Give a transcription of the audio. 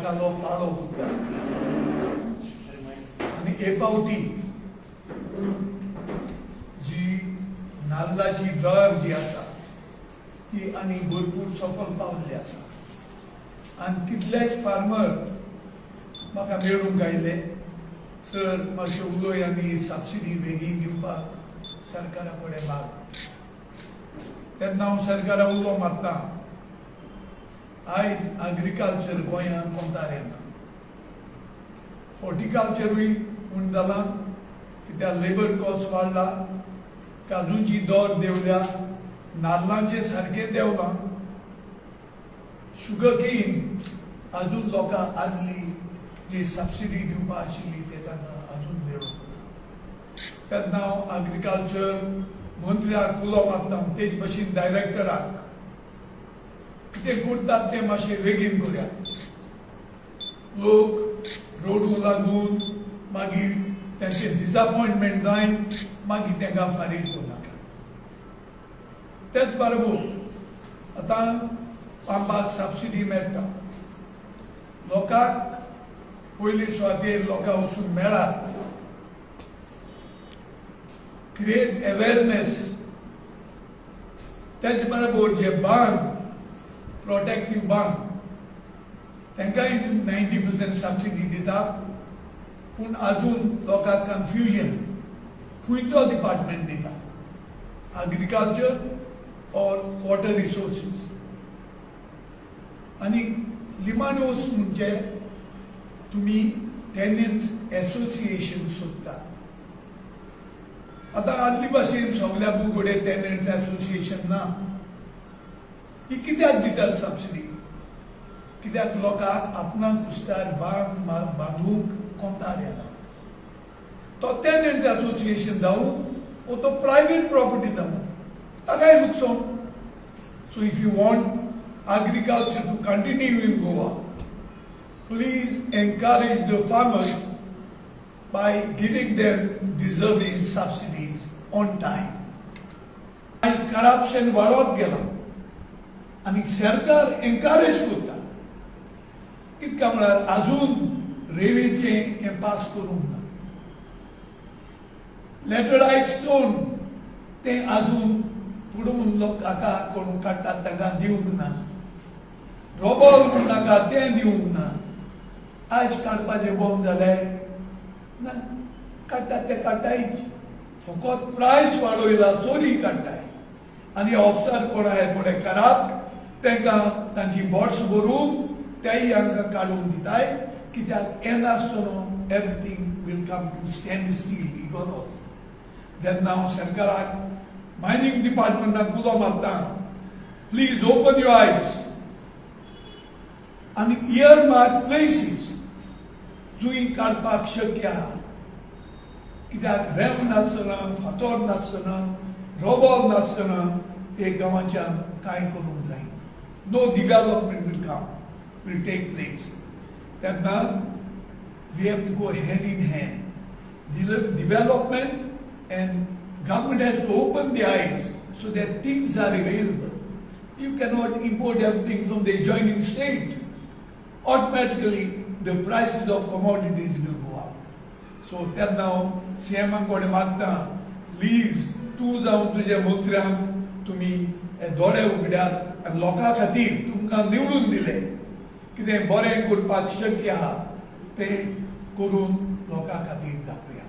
घालो पाळो उरता आनी हे पावटी जी नाल्लाची दर जी आसा ती आनी भरपूर सकयल पावल्ली आसा. आनी तितलेच फार्मर म्हाका मेळूंक आयले, सर, मातशें उलय आनी सबसिडी बेगीन दिवपाक सरकारा कडेन माग. तेन्ना हांव सरकारा उलो मारता. आयज अग्रिकल्चर गोंयांत कोंतार येना, हॉर्टिकल्चरूय म्हूण जालां, कित्याक लेबर कॉस्ट वाडला, काजूची दर देंवल्या, नाल्लांचें सारकें देंवलां, शुगर केन अजून लोकांक आदली जी सबसिडी दिवपा आशिल्ली ते तांकां अजून मेळूंक ना. तेन्ना हांव अग्रिकल्चर मंत्र्याक उलो मारता, तेच भशेन डायरेक्टराक, कितें करतात तें मातशें बेगीन करूया. लोक रोडूंक लागून मागीर तांचे डिसअपॉयंटमेंट जायन, मागीर तांकां फारीक करनाका. तेच बरोबर आतां पंपाक सबसिडी मेळटा लोकांक. पयली सुवातेर लोकांक वचून मेळात, क्रिएट अवेअरनेस. तेच बरोबर जे बांद, प्रोटेक्टीव बांद, तांकांय 90% सबसिडी दितात, पूण अजून लोकांक कन्फ्युजन, खंयचो डिपार्टमेंट दिता, अग्रिकल्चर ऑर वॉटर रिसोर्सीस. आनी लिमानोस म्हणजे तुमी टेनन्ट्स एसोसिएशन सोदता. आतां आदली भाशेन सगल्या कडेन टेनन्ट्स एसोसिएशन ना. ही कित्याक दितात सबसिडी? कित्याक लोकांक आपणाक कुस्तार बांद बांदूंक कोंतार येना. तो टेनन्ट एसोसिएशन जावं वो तो प्रायवेट प्रॉपर्टी जावं, ताकाय लुकसाण. So if you want agriculture to continue in Goa, please encourage the farmers by giving them deserving subsidies on time. आयज करप्शन वाडत गेला आनी सरकार एनकरेज करता. कितक्या म्हळ्यार अजून रेल्वेचें हें पास करूंक ना, लॅटरायट स्टोन तें अजून पुडोवन लोकांक कोण काडटात तांकां दिवंक ना, रोबोल म्हूण नाका तें दिवंक ना. आयज काडपाचें बंद जालें ना, काडटात ते काडटायच, फकत प्रायस वाडयला, चोरी काडटाय. आनी ऑफिसर कोण आहाय पळय कराप्ट, तांकां तांची बोट्स भरून तेय हांकां काडून दिताय. कित्याक येनासतना everything will come to standstill ही गरज. तेन्ना हांव सरकाराक, मायनींग डिपार्टमेंटाक उलो मारता, please open your eyes आनी इयर मार्क प्लेसीस जुंय काडपाक शक्य आहा. कित्याक रेंव नासतना, फातोर नासतना, रोबोर नासतना एक गांवाच्यान कांय करूंक जायना. No development will come, will take place. तेन्ना we have to go hand in hand, development and government has to open the eyes so that things are available. You cannot import everything from the adjoining state. Automatically, the prices of commodities will go up. So तेन्ना हांव सीएमा कडेन मागता, please तूं जावन तुज्या मंत्र्यांक तुमी हे दोळे उगड्यात आनी लोकां खातीर तुमकां निवडून दिले, कितें बरें करपाक शक्य आहा तें करून लोकां खातीर दाखयात.